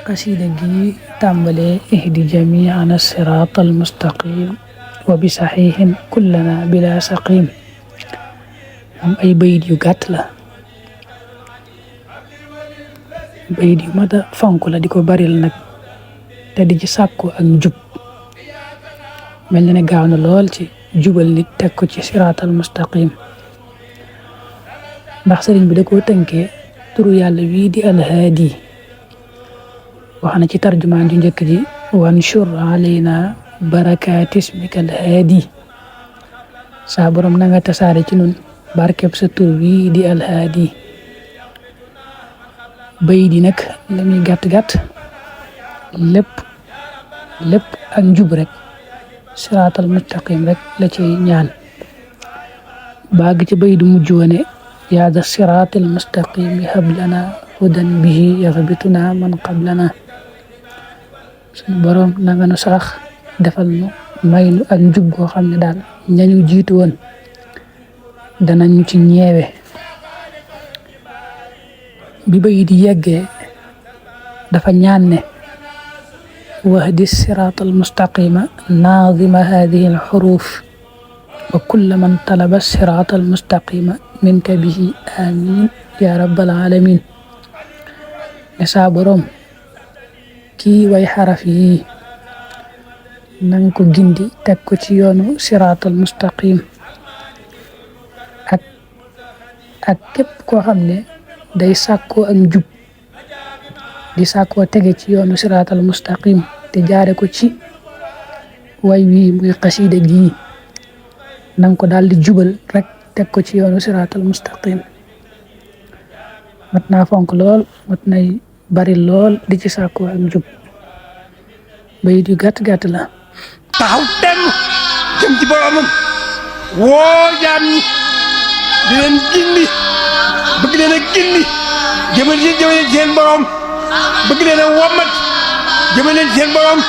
قصيدة جي تامبالي اهدي جميعنا الصراط المستقيم وبصحيح كلنا بلا سقيم. am ay bayit yu gàtt la, bayit yu mata fonk la di ko baril nag te di ci sàkku ak njub. mel na ne gaaw na lool ci jubal nit teg ko ci siraatal mustaqim, ndax sëriñ bi da koo tënkee turu yàlla wii di alhaadi. wax na ci tarjumaan ju njëkk ji wanshur alayna barakaati ismika alhaadi, saa borom na nga tasaare ci nun barkeb sa tur wii di alhaadi. bay di nag la muy gàtt-gàtt lépp ak njub rek, siraatal mustaqim rek la ci ñaan. baag ci bay du mujj wane yaa da siraatal mustaqim hab lana hudan bihi yaxbituna man qablana. suñu borom na nga nu sarax defal nu may nu ak njub goo xam ne daal ñañu jiitu woon danañu ci ñeewe. bi bay di yeggee dafa ñaan ne wahdi siraatal mustaqima naadima hadihi alxuruf wa kulla man talaba siraatal mustaqima minka bihi amin ya rabbal alamin. ne saa borom kii way xaraf yi nang ko gindi teg ko ci yoonu siraatal mustaqim, ak képp koo xam ne day sàkkoo ak njub di sàkkoo tege ci yoonu siraatal mustaqim te jaare ko ci way wii muy xasida gii, nang ko daal di jubal rek teg ko ci yoonu siraatal mustaqim. mat naa fonk lool, mat nay bari lool di ci sàkkoo ak njub. bayit yu gàtt-gàtt la. taxaw temm jëm ci boromam woo jaam ñi di leen gindi, bëgg leen a gindi jëmal leen seen borom, bëgg leen a wommat jëmal leen seen borom.